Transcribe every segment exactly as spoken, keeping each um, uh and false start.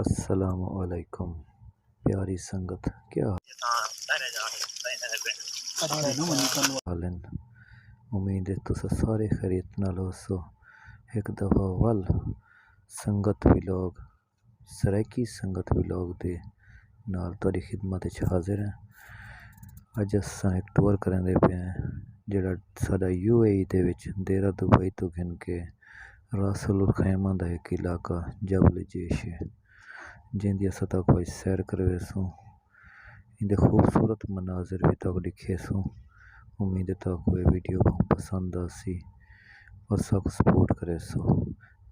السلام علیکم پیاری سنگت، کیا حال ہن؟ امید ہے تساں سارے خیریت نال ہوسو۔ ہک دفعہ ول سنگت ولاگ، سرائیکی سنگت ولاگ دے نال تہاݙی خدمت وچ حاضر ہیں۔ اڄ اساں ہک ٹور کریندے پئے ہیں، جیڑھا ساݙا یو اے ای دے وچ دیرہ دبئی توں گھن کے راس الخیمہ دا ہک علاقہ جبل جیش ہے، جیندی اساں تہاکوں اڄ سیر کرویسوں۔ ایندے خوبصورت مناظر وی تہاکوں ݙکھیسوں۔ امید ہے تہاکوں اے ویڈیو ٻہوں پسند آسی اور ساکوں سپورٹ کریسو،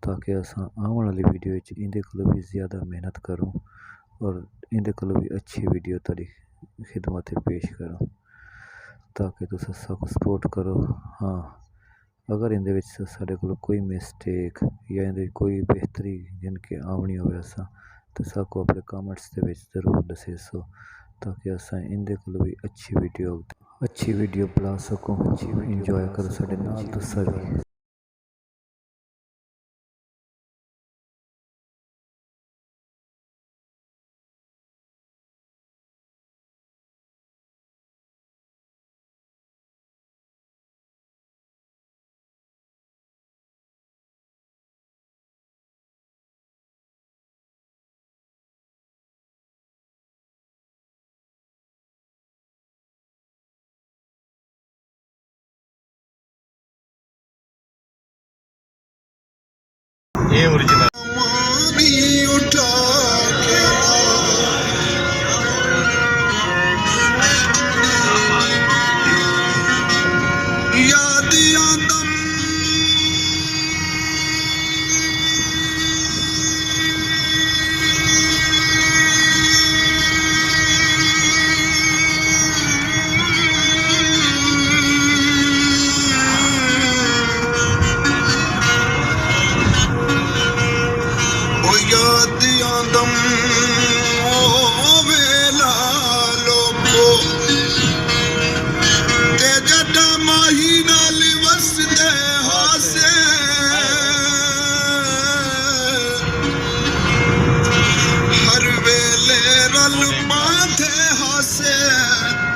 تاکہ اساں آوݨ والی ویڈیو وچ ایندے کولوں وی زیادہ محنت کروں اور ایندے کولوں وی اچھی ویڈیو تہاݙی خدمت وچ پیش کروں، تاکہ تساں ساکوں سپورٹ کرو۔ ہاں، اگر ایندے وچ ساݙے کولوں کوئی مسٹیک یا ایندے وچ کوئی بہتری گھن کے آوݨی ہووے اساں، تے ساکوں اپݨے کمنٹس دے وچ ضرور ݙسیسو، تاکہ اساں ایندے کولوں وی اچھی ویڈیو، اچھی ویڈیو بݨا سکوں۔ انجوائے کرو ساݙے نال تساں وی۔ اے اوریجنل۔ یاد آندم۔ او یاد آندم او ویلا لوکو، تے جݙاں ماہی نال وسدے ہاسے، ہر ویلے رل پاندے ہاسے،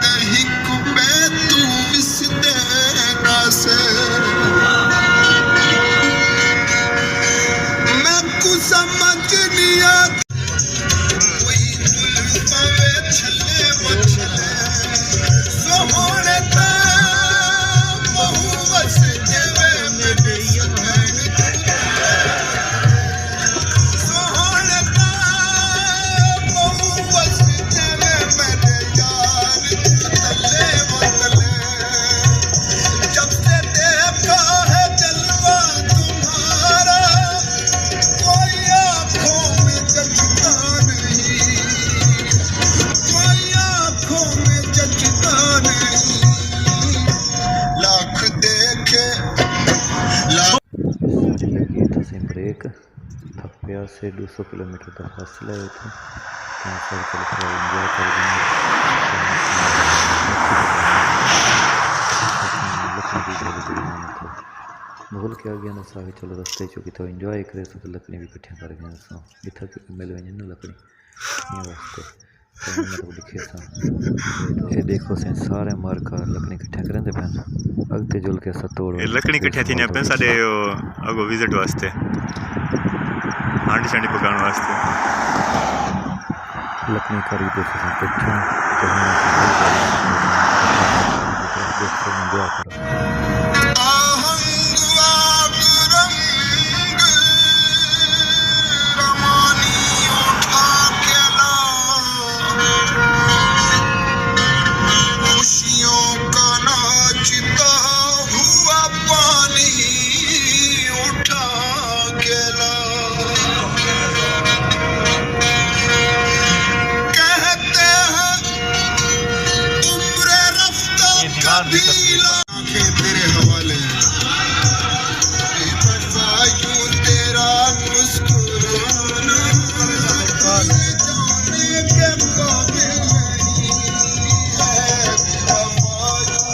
تے ہک ٻئے توں وسدے ہاسے۔ میکوں سمجھ نی آ ساݙی لڳی تھسی بریک، تھک پیا سے، ݙو سو کلومیٹر دا فاصلہ ہے اتھوں۔ تاں سب چلو تھوڑا انجوائے کر ڳئے۔ بھول کے آ ڳیا نا ساہ، چلو رستے چوں کتھوں انجوائے کرے سو تے لکڑی وی کٹھیاں کر ڳئے سو۔ جتھاں کہ مل ونڄن نا لکڑی، ایں واسطے۔ تے ہݨ میں تہاکوں ݙکھیساں۔ اے ݙیکھو سئیں، سارے مر گھر لکڑی کٹھیاں کریندے پئن۔ اڳتے جل کے اساں توڑ اے لکڑی کٹھیاں تھیندیاں پئن ساݙے او اڳوں وزٹ واسطے، ہانڈی شانڈی پکاوݨ واسطے۔ لکڑی کر ڳئے سئیں کٹھیاں، تے ہݨ اساں ݙیکھو انجوائے کرو۔ آہنگ آگ رنگ روانی اٹھا کے لا، خوشیوں کا ناچتا ہوا پانی اٹھا کے لا۔ کہتے ہیں عمر رفتہ کبھی لا۔ آنکھیں تیرے حوالے ہیں۔ بے وفا یوں تیرا مسکرانا، جانے کے قابل نہیں ہے۔ وفا یوں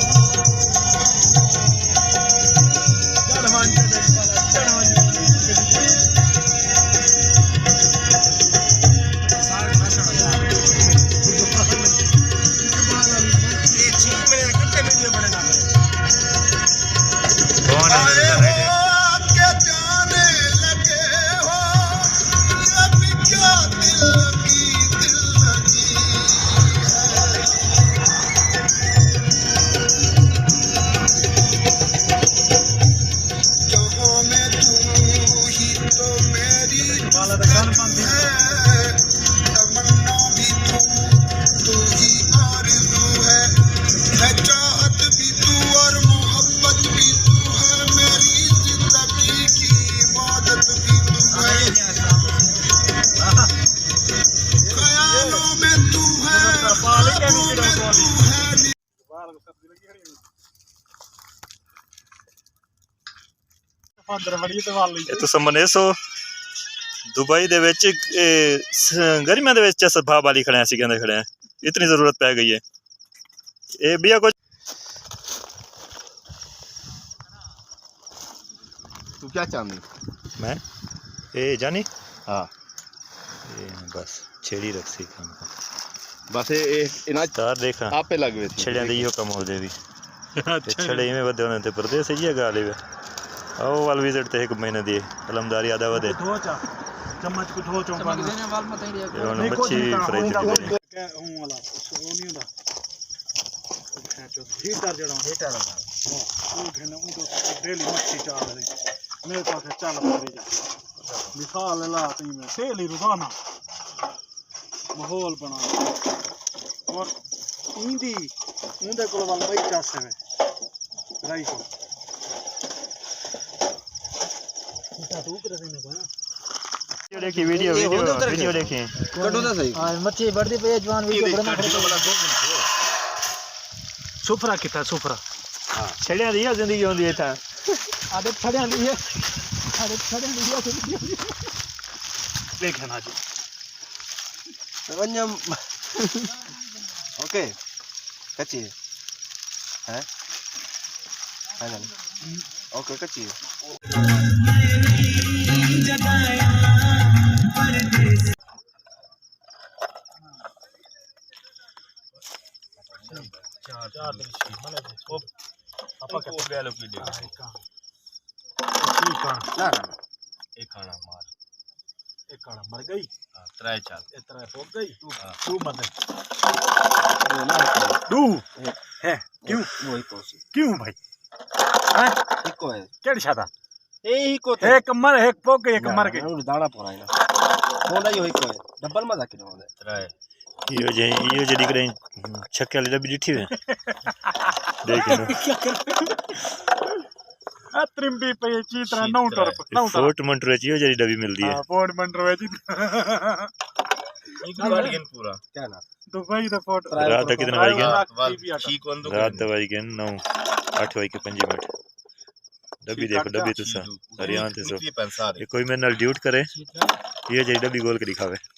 ہے، تمنا بھی تو، تو ہی آرزو ہے، ہے چاہت بھی تو اور محبت بھی تو ہے، میری زندگی کی عبادت بھی تو ہے۔ خیالوں میں تو ہے، خوابوں میں تو ہے۔ اے تساں منیسو، دبئی دے وچ، اے، س-، گرمیاں دے وچ چس بھا بالی کھڑے ہیں، اسی کہندے کھڑے ہیں، اتنی ضرورت پے گئی ہے۔ اے بیا کچھ تو کیا چاہندی؟ میں؟ اے جانی؟ ہاں۔ اے بس چھیڑی رکھسی کم۔ بس اے، اے انہاں ستار دیکھاں۔ آپے لگ ویسی۔ چھیڑیاں دے ایہو کم ہو دے وی۔ تے اچھا۔ چھیڑے ایویں ودے ہوندے تے پردیس ہی ہے ڳالھ ہے۔ او ول وزٹ تے ہک مہینے دی علمداری آدا ودے۔ کوں دھو چا، چمچ کوں دھو چوں پاݨی۔ تے ہݨ مچھی فرائی تھی ڳئی۔ کہ ہوں والا، او نہیں ہوندا۔ او کھینچو، ہیٹر جیڑھا ہوندا۔ ہیٹر والا۔ ہاں، او گھن، او تو ڈیلی مچھی چاڑ رہی۔ میرے پاس چل پڑی جا۔ مثال لا تئیں میں، ڈیلی روزانہ ماحول بݨا۔ اور ایندی، اوندے کول ول ٻئی چس ہے۔ رائی کوں۔ ویڈیو ݙیکھی، ویڈیو، ویڈیو ݙیکھی۔ کڈو تاں صحیح۔ ہاں، مچھی بڑھدی پئی ہے، جوان ویڈیو بڑھنا کھڑے۔ سفرہ کتھا، سفرہ؟ ہاں۔ چھڑیاں دی زندگی ہوندی ہے اتھاں۔ آدھے چھڑیاں دی ہے۔ آدھے چھڑیاں دی ہے زندگی ہوندی ہے۔ ݙیکھݨ اڄ۔ ونڄم۔ اوکے۔ کچی ہے؟ ہیں؟ فائنل۔ اوکے، کچی ہے۔ چار، چار دن شریف، مطلب، او، آپا او کیا؟ بیالو کی ڈے۔ ہاں، ایک کام۔ ٹھیک ہے۔ نہ، نہ، نہ۔ ایک آنا مار۔ ایک آنا مر گئی۔ ہاں، ترے چار۔ اے ترے پوک گئی۔ ہاں۔ ݙو مر گئے۔ ݙو۔ ہے۔ کیوں؟ وہی پوسی۔ کیوں بھائی؟ ہیں؟ ہکو ہے۔ کیڑھی شادا؟ اے ہکو تے۔ ایک مر، ایک پوک گئی، ایک نہ، مر گئی۔ نہ، دانا پورا ہے نا۔ ہونا ہی ہکو ہے۔ ڈبل مزہ کیوں ہوندے؟ ترے۔ ایہو جئی، ایہو جئی کݙاہیں چھکے والی ڈبی ݙٹھی ہوئے؟ ݙیکھ کے نا۔ آ ترمبی پئی چی طرح نو ٹر، نو ٹر۔ فورٹ منٹر وچ ایہو جئی ڈبی ملدی ہے۔ ہاں، فورٹ منٹر وچ۔ ایک بار گن پورا۔ کیا نا؟ دبئی دا فورٹ۔ رات دا کتنے وج گئے؟ رات، رات دا وج گئے نو، اٹھ وج کے پنجی منٹ۔ ڈبی ڈیکھو، ڈبی تساں حیران تھیسو۔ اے کوئی میرے نال ڈیوٹ کرے، ایہو جئی ڈبی گول کے ݙکھاوے۔